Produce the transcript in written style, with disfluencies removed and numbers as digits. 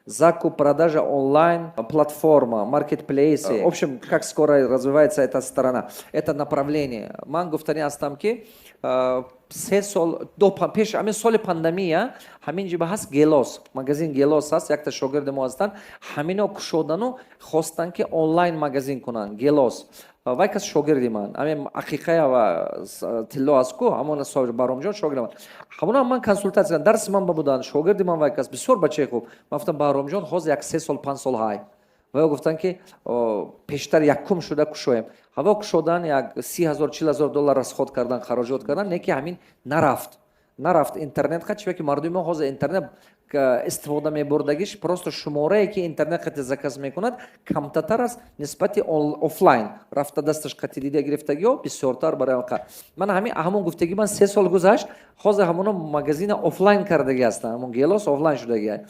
Закуп, продажа онлайн, платформа, маркетплейсы. В общем, как скоро развивается эта сторона, это направление. Ман гуфтани ҳастам, ки 3 сол до пеш ҳамин соли пандемия ҳамин ҷиба ҳаст Гелос, магазин Гелос ҳаст, якта шогирди мо ҳастанд, ҳамино кушодану хостанд, ки онлайн магазин кунанд Гелос. Вай кас шогирди ман, ҳамин ақиқая ва тилло аст ку, ҳамон Баҳромҷон шогирди ман, ҳамона ман консултатсия, дарси ман ба буданд, шогирди ман. Вай кас бисёр бачаи хуб. Ман гуфтам: «Баҳромҷон, ҳозир як 3 сол, 5 сол ҳай». Ваё гуфтанд, ки пештар якум шуда кушоем. Ҳаво кушодан, як 30 0, 40 000 доллар расход кардан, хароҷот кардан, не ки ҳамин нарафт, нарафт интернет қат чиба ки мардуми мо ҳозир интернет истифода мебурдагиш, просто шуморае, ки интернет қати заказ мекунад, камтатар аст нисбати офлайн рафта, дасташ қати дида гирифтагиҳо бисёртар. Барои ман ҳамин ҳамон гуфтагӣ ман 3 сол гузашт, ҳозир ҳамоно магазина офлайн кардагӣ ҳастанд, ҳамон Гелос офлайн шудагӣ.